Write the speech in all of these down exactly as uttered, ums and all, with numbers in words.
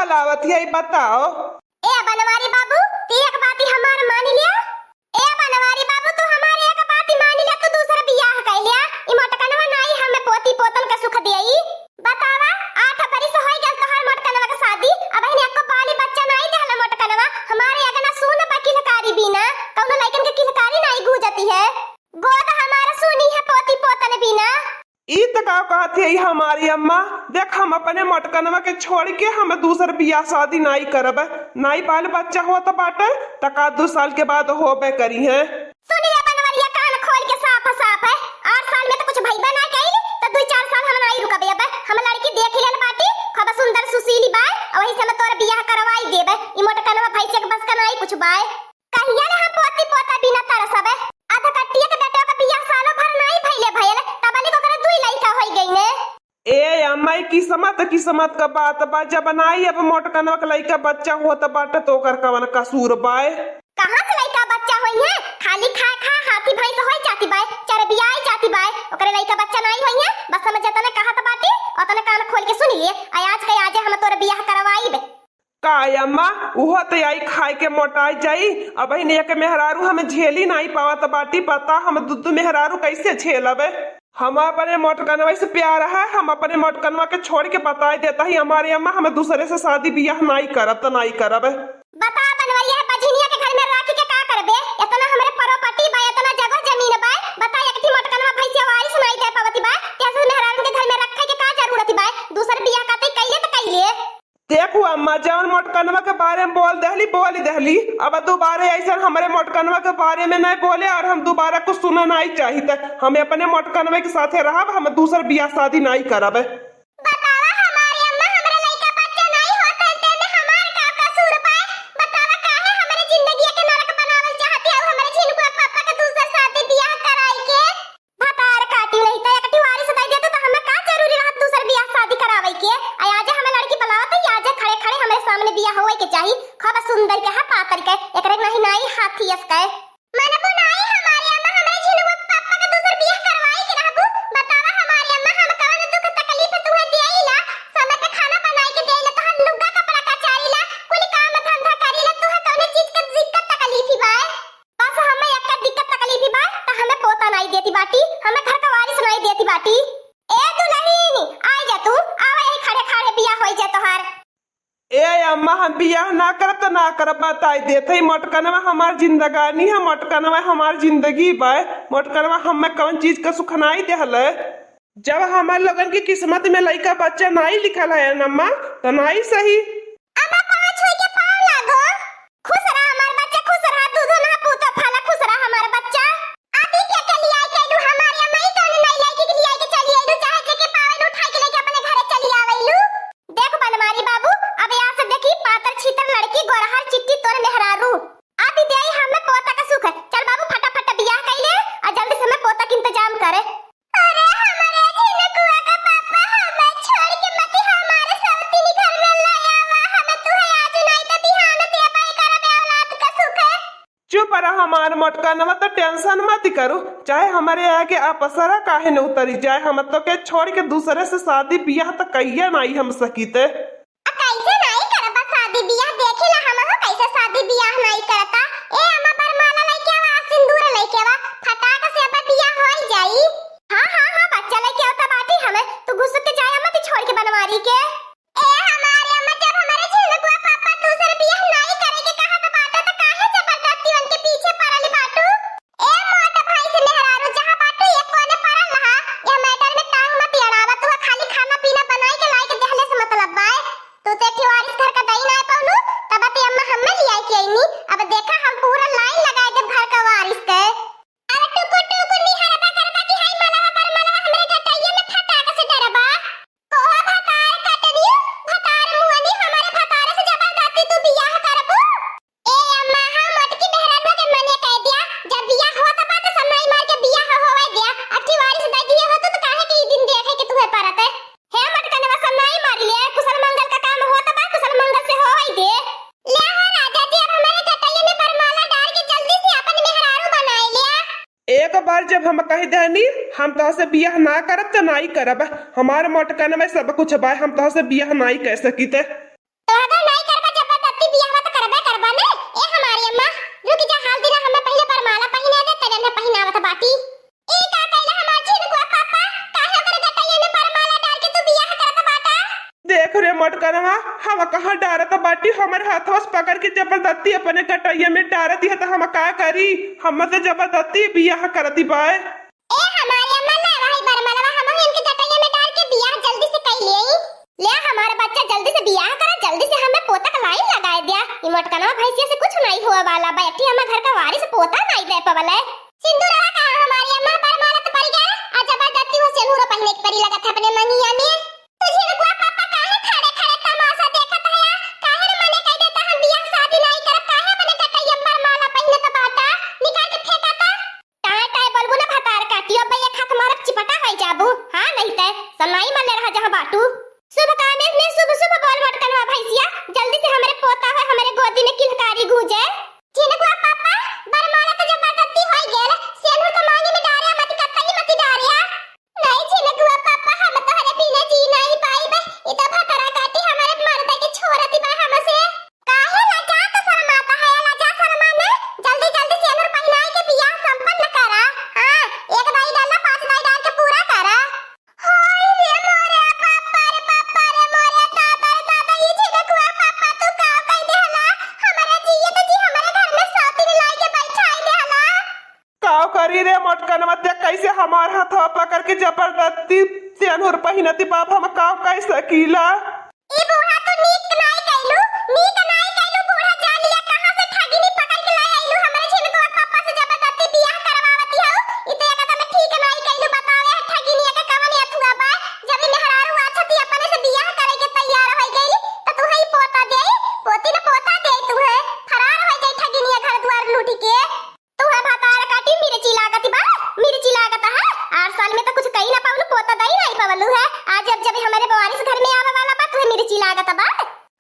चलावत है, बताओ। ए बनवारी बाबू, तू एक बात ही हमार मान लिया। ए बनवारी बाबू, तू हमार एक बात ही मान लिया, तू दूसर बियाह कर लिया। ई मोटकनवा नाई हमें पोती पोतन का सुख देई। बतावा, आठ बरिस होई गल तोहार मोटकनवा के शादी, अबहिन एको बाली बच्चा नाई देहला मोटकनवा। हमारे अगना सुन बा किलकारी बिना, कौनो लइकन के किलकारी नाई गूंजती है। गोद हमारा सुनी है पोती पोतन बिना। ई त का कहत है हमारी अम्मा, देख हम अपने मोटकनवा के छोड़ के हम दूसर बियाह शादी नाई करब, नाई बाल बच्चा होत बाटे, त का दो साल के बाद होबे करी है। सुन ले बनवरिया, कान खोल के साफ साफ है, आठ साल में तो कुछ भइबे ना कइल, त दुई चार साल हम नाई रुकबे। अब हम लड़की देख लेल बाटी, खूब सुंदर सुशीली बाय, और वही से हम तोर बियाह करवाई देबे। ई मोटकनवा भैंसे के बस का नाई कुछ बाय। कहिया ले हम पोती पोता बिना तरसबे? अधकट्टिया के बेटवा के बियाह सालों भर नाई भइले भइल, तबले ओकरे दुई लइका होई गइने। ए अम्मा, ई किस्मत, किस्मत का बात बा, जब नाई अब मोटकनवा के लइका बच्चा होत बाटे, तो ओकर कवन कसूर बाय? कहाँ से लइका बच्चा होई है? खाली खाए खाए हाथी भैंस होई जाती बाय, चरबियाई जाती बाय, ओकरे लइका बच्चा नाई होई है। बस हम जतने कहत बाटी, ओतने कान खोल के सुन लिए। आ आज के आजे हम तोर बियाह करवाई बे। का अम्मा, उहो त आई खाए के मोटाई जाई। अबहिन एक मेहरारू हमें झेली नाई पावत बाटी, बता हम दू दू मेहरारू कैसे झेलबे? हम अपने मोटकनवा से प्यार है, हम अपने मोटकनवा के छोड़ के बताई देता ही हमारे अम्मा, हम दूसरे से शादी बियाह नाई करब त नाई करब। बता बनवरिया, है बझिनिया के घर में राखी के का करबे? इतना हमरे प्रॉपर्टी बा, इतना जगह जमीन बा, बता एक ठी मोटकनवा भैंसिया वारिस नाई दे पावत बा, ते से मेहरारू के घर में रखे के का जरूरत बा? दूसर बियाह का ते कैले त कैले। देखू अम्मा, जवन मोटकनवा के बारे में बोल दहली, बोल दहली। अब दोबारा ऐसन हमरे मोटकनवा के बारे में नहीं बोले और हम दोबारा कुछ सुना नहीं चाहित। हम अपने मोटकनवा के साथे रहब, हम दूसर बियाह शादी नहीं करब। बतावा हमारी अम्मा, हमरे लइका बच्चा नहीं होत है, तेमे हमार का कसूर बा? बतावा काहे हमरे जिंदगी के नरक बनावल चाहती है, हमरे झिनकुआ पापा के दूसर शादी बियाह कराई के? भतार काटी नहीं त एक ठी वारिस दे देते त हमें का जरूरी रहत दूसर बियाह शादी करावे के? आ आजे हमें लड़की बुलावत है, आजे खड़े खड़े हमरे सामने बियाह होवे के चाही। खूब सुंदर के है, पातर के, एकरे नहीं नाई हाथी अस के। मनबू नाई हमारे अम्मा, हमरे झिनगो पापा के दूसर बियाह करवाई के रहबू? बतावा हमारे अम्मा, हम कवन दुख तकलीफ तुहे दियाइला? समय पे खाना बनाई के देइला, तोहर लुग्गा कपड़ा कचारीला, कुल काम धंधा करीला, तुहे कवने चीज के दिक्कत तकलीफ बा? बस हमें एक दिक्कत तकलीफ बा, त हमें पोता नाई देती बाटी, हमें घर का वारिस नाई देती बाटी। ए दुलहिन, आई जा तू, आवा यही खड़े खड़े बियाह होई जा तोहार। ए अम्मा, हम बियाह ना करब त ना करब, बताई देत हई, मोटकनवा हमार जिंदगानी है, मोटकनवा हमार जिंदगी बा, मोटकनवा हमें कवन चीज का सुख नाई देहल है। जब हमार लोगन की किस्मत में लइका बच्चा नाई लिखल है अम्मा, त नाई सही। अम्मा, पाँव छुई के पाँव लागो। खुश रहा हमार बच्चा, खुश रहा, तू दोनों पूत फला, खुश रहा हमार बच्चा। अभी के के लियाई के दू हमारे अम्मा, ई कौन नई लड़की के लियाई के चली आइलू, चाहे जेके पावे उठाई के लेके अपने घरे चली आवेलू। देख बनवारी बाबू, अब यहाँ से देखी पातर छीतर लड़की गोरहर चिट्टी तोर मेहरारू। अभी देई हमें पोता का सुख। चल बाबू फटाफट बियाह कइले और जल्दी से हमें पोता के इंतजाम करे। अरे हमरे झिनकुआ का पापा, हमें छोड़ के मत हमारे सवतीनी घर में ले आवा, हमें तुहे आज नाई त बिहान देबे करबे औलाद का सुख। चुप रह हमार मोटकनवा, त टेंशन मत करू, चाहे हमरे आगे अपसरा काहे न उतरी जाए, हम तो के छोड़ के दूसरे से शादी बियाह त कहिए नाई हम सकीते। आ कैसे नाई करबा शादी बियाह? देखे ला हमहू कैसे शादी बियाह नाई करता। ए अम्मा, बरमाला लइके आवा, आ सिंदूर लइके आवा, फटाक से अब बियाह होई जाई। हाँ, हाँ, हाँ, बच्चा लइके आवता बाटी हमें, तू घुस के जाए अम्मा, तू छोड़ के बनवारी के। ए हमारे अम्मा, जब हमारे झिनकुआ पापा दूसर बियाह नाई करे के कहा त बाटे, त काहे जबरदस्ती उनके पीछे पड़ल बाटू? ए मोट भाई से मेहरारू जहाँ बाटू, एक कोने पड़ल रहा, यह मैटर में टांग मत अड़ावा, तू खाली खाना पीना बनाई के लाई के देहले से मतलब बाय। तू ते ठिवारिस घर का दई ना पौलू, तब ते अम्मा हम्मे लियाई के आईनी। अब देखा हम पूरा लाइन लगाई देब घर का वारिस के। अब टुकुर टुकुर निहरबा करबा कि हाय मलवा पर मलवा हमरे घटैया में फटाक से डरबा। कोहा भतार कटनी, भतार मुअनी, हमारे भतार से जबरदस्ती तू बियाह करबू? ए अम्मा, हाँ मोटकी मेहरारू के मने कह दिया, जब बियाह होत बा त समनाई मार के बियाह होवे दिया। अब ठिवारिस दे दिए हो तो, तो काहे के ई दिन देखे के तुहे परत है? हे मोटकनवा समनाई मारी ले, कुशल मंगल का काम होत बा, कुशल मंगल से होवे दे। ले हो राजा जी, अब हमारे घटैया में बरमाला डाल के जल्दी से अपन मेहरारू बनाए लिया। एक बार जब हम कह देनी, हम तोहसे बियाह ना करब त नाई करब। हमार मोटकन में सब कुछ बा, हम तोहसे बियाह नाई कर सकीते। तो अगर नाई करबा जबरदस्ती बियाहवा तो करबे करबा ने। ए हमारी अम्मा, रुक जा, हाल दिना हमें पहिले बरमाला पहिने दे, तने न पहिनावत बाटी। ई का कइला हमार झिनकुआ पापा, काहे ओकरे गटैया में बरमाला डार के तू बियाह करत बाटा? देख रे मोटकनवा, हम कहाँ डारत बाटी, हमरे हथवा से पकड़ के जबरदस्ती अपने गटैया में डार दिया त हम का करी? हमसे जबरदस्ती बियाह करती बाय। ए हमारे अम्मा, ले वही बरमलवा, हम इनके गटैया में डार के बियाह जल्दी से कई लेई। ले हमार बच्चा, जल्दी से बियाह करा, जल्दी से हमें पोता का लाइन लगाए दिया। ई मोटकनवा भैंसिया से कुछ नहीं हुआ वाला, बैठी हमें घर का वारिस पोता नहीं दे पवले। सिंदूरवा कहाँ हमारी अम्मा, बरमाला तो पड़ गया, आ जबरदस्ती हो सेनुरो पहिने के परी लगत है अपने मंगिया में। तुझे लोगवा पापा काहे खड़े खड़े तमाशा देखत है? काहे रे मने कह देता हम बियाह शादी नहीं करब, काहे अपने गटैया में बरमाला पहिनत बाटा? निकाल के फेंका ता। टाय टाय बोलबू ना भतार काटी, अब एक हाथ मारब चिपटा होई जाबू। हाँ नहीं ते सनाई मले रहा जहाँ बाटू। शुभ कामे में शुभ शुभ बोल मोटकनवा भैंसिया, जल्दी से हमरे पोता है, हमरे गोदी में किलकारी गूंजे। झिनकुआ पापा, बरमाला तो जबरदस्ती होई गेल, सेनुर तो मांगी में डारे, मत कतई मत डारिया। नहीं झिनकुआ पापा, हम तोहरे बिना जी नहीं पाइबे। ई तो भतरा काटी हमरे मर्द के छोड़ती बा हमसे। काहे लजा तो शर्माता है, लजा शर्मा ने, जल्दी जल्दी सेनुर पहिनाई के बियाह संपन्न करा। हाँ, एक दाई डाला, पांच दाई डाल के पूरा करा। हाय रे मोरे बापा रे, बापा रे मोरे, दादा रे दादा, ई झिनकुआ पापा तू का कह देहला? हमारा जियत जी हमारे घर में सौतीन लाई के बैठाई देहला। का करी रे मोटकनवा, ते कैसे हमार हथवा पकड़ के जबरदस्ती सेनुर पहिनती बाप, हम का कह सकीला? ई बूढ़ा तू नीक नाई कैलू, नीक नाई कैलू बूढ़ा, जान लिया कहाँ से ठगिनी पकड़ के लाई आइलू हमरे झिनकुआ पापा से जबरदस्ती बियाह करवावती हऊ। ई तो एकदम ठीक नाई कैलू, बतावे है ठगिनिया के कवन अथुआ बा, जब ई मेहरारू अच्छा थी अपने से बियाह करे के तैयार होई गई, तो तू है पोता दे, पोती न पोता दे, तू है फरार होई गई ठगिनिया घर द्वार लूटी के। तू है भतार काटी मिर्ची लागत बा, मिर्ची लागत है। आठ साल में तो कुछ कही ना पवलू, पोता दई नहीं पवलू है। आज अब जब हमारे वारिस घर में आवे वाला बा, तू है मिर्ची लागत बा।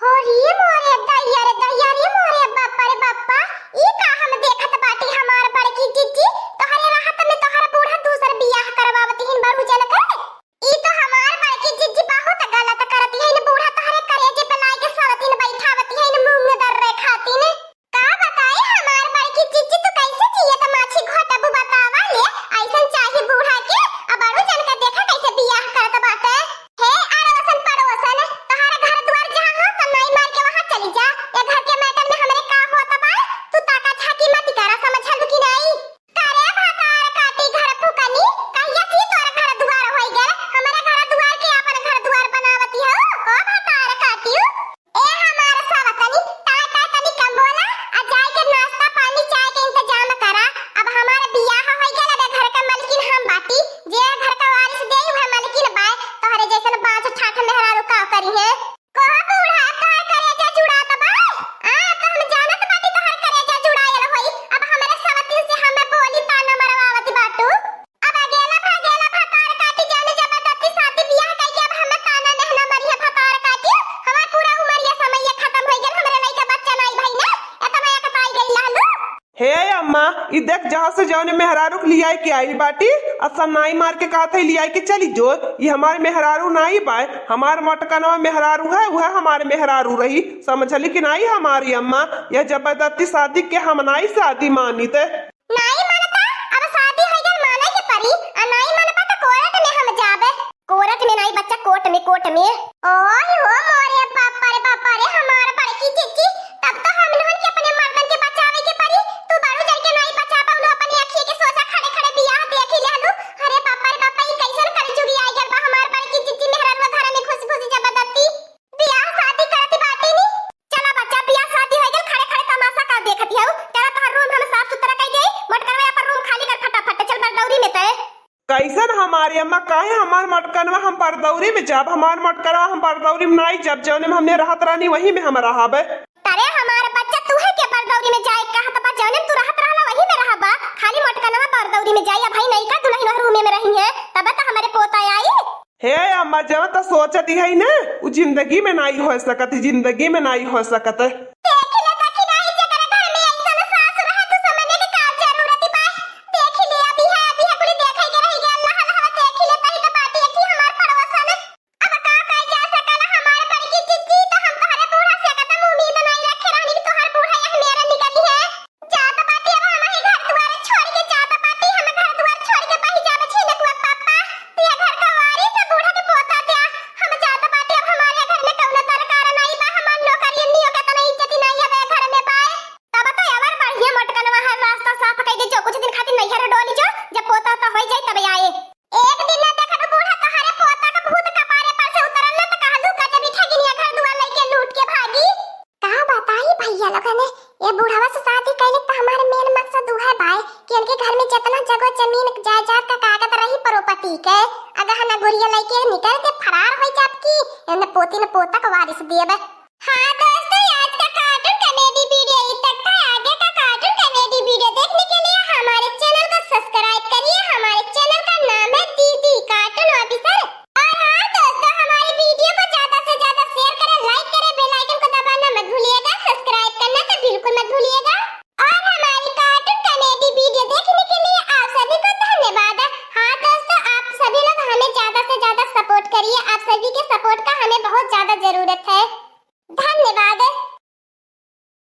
हो रे मोरे दैया रे दैया रे मोरे बापा रे बापा, ई का हम देखत बाटी हमार बड़की जिज्जी, तोहरे रहत में तोहर बूढ़ा दूसर बियाह करवावत हिन बड़ू जन के। ई तो हमार बड़की जिज्जी बहुत गलत करती है, इन बूढ़ा तोहरे करेजे पे लाई के सवतीन बैठावती है, इन मूंग दर्रे खातिन। का बताई हमार बड़की जिज्जी, तू कैसे जियत माछी घोटबू बतावा ले, ऐसन चाही बूढ़ा के। अब बड़ू जन का देखा कैसे बियाह करत बाटे। हे अड़ोसन पड़ोसन, तोहरे घर द्वार जहाँ हो, सन्नाई मार के वहाँ चली जा। ये घर के मैटर में हमरे का होत बा, तू ताका झाकी मत करा, समझल कि नहीं? का रे भतार काटी घर फुकनी, कहिया से तोर घर दुआर होई गए? हमरे घर दुआर के आपन घर दुआर बनावती हो, ओ भतार काटियो। ए हमार सवतनी, ताय ताय तनी कम बोला, आ जाए के नाश्ता पानी चाय के इंतजाम करा। अब हमार बियाह होई गए, अब घर का मलकिन हम बाटी, जे घर का वारिस देई उहे मलकिन बाय, तोहरे जैसन बांझ ठाठ मेहरारू का करी है। कहा बूढ़ा, तोहर करेजा जुड़ात बा? आ, तो हम जानत बाटी तोहर करेजा जुड़ायल होई। अब हमरे सवतिन से हमें बोली ताना मरवावत बाटू। अब अगेला भगेला भतार काटी जाने जबरदस्ती शादी बियाह कइके अब हमें ताना नहना मरिया भतार काटी। हमार पूरा उमरिया समैया खतम होई गल, हमरे लइका बच्चा नाई भई ना, एतना एकताई गई लालू। हे अम्मा, ई देख, जहाँ से जौने मेहरारू के लियाई के आइल बाटी, आ सन्नाई मार के कहत है लियाई के चली जो। ई हमार मेहरारू नाई बाय, हमार मोटकनवा मेहरारू है, वह हमार मेहरारू रही। समझली कि नाई हमारी अम्मा? यह जबरदस्ती शादी के हम नाई शादी मानित। नाई मानता, अब शादी होई गल, माने के परी, आ नाई मानबा त कोर्ट में हम जाबे। कोर्ट में नाई बच्चा, कोर्ट में, कोर्ट में। ओए हो मोरे बापा रे, बापा रे, हमार बड़की जिज्जी, तब तो हम लोगन के अपने मर्दन के बचावे के पड़ी। तू बड़ू जन के नाई बचाबा, उन्हों अपने अखिए के सोझा खड़े खड़े बियाह देखी लेहलू। अरे बापा रे बापा, ई कैसन कलजुगी आई गल बा, हमार बड़की जिज्जी मेहररुआ घर में घुस घुस जबरदस्ती बियाह शादी करत बाटी नी। चला बच्चा, बियाह शादी हो गल, खड़े खड़े तमाशा का देखत हऊ? चला तोहर रूम हम साफ सुथरा कई देई, मोटकनवा अपन रूम खाली कर फटाफट, चल बरदौरी में तय। कैसन हमारी अम्मा, काहे हमार मोटकनवा हम बरदौरी में जाब? हमार मोटकनवा हम बरदौरी में नाई जाब, जौने में हमने रहत रहनी वही में हम रहब। अरे हमार बच्चा, तू है के बरदौरी में जाए कहत बा? जौने में तू रहत रहला वही में रहबा, खाली मोटकनवा बरदौरी में जाई। अब भाई नई का दुल्हन रूमे में रही है, तब तो हमारे पोता आई। हे अम्मा, जवन त सोचत ही है ने, उ जिंदगी में नाई हो सकत, जिंदगी में नाई हो सकत। देख ले, देखी नाही, जेकरे घर में ऐसन सास रहे, दुश्मने के का जरूरत बा? देख ले, अभी है, अभी है, कुली देखे के रह गया, अल्लाह, अल्लाह, देख ले, तही तो बाटी एक ही हमार पड़ोसन। अब का कइल जा सकला, हमार बड़की जिज्जी, तो हम तोहरे बूढ़ा पुरिया लइके निकल के फरार होइ जाब की, न पोती न पोता का वारिस देब। हाँ दोस्तों, आज का cartoon comedy video इतना था। आगे का cartoon comedy video देखने के लिए हमारे channel को subscribe करिए। हमारे channel का नाम है दीदी cartoon officer। और हाँ दोस्तों, हमारी video को ज्यादा से ज्यादा share करें, like करें, bell icon को दबाना मत भूलिएगा, subscribe करना तो बिल्कुल मत भूलिएगा। और हमारी cartoon comedy video देखने के लिए आप सभी को धन्यवाद। हाँ दोस्तों, आप सभी लोग हमें ज्यादा से ज्यादा support करिए, आप सभी के support का हमें बहुत ज्यादा जरूरत है।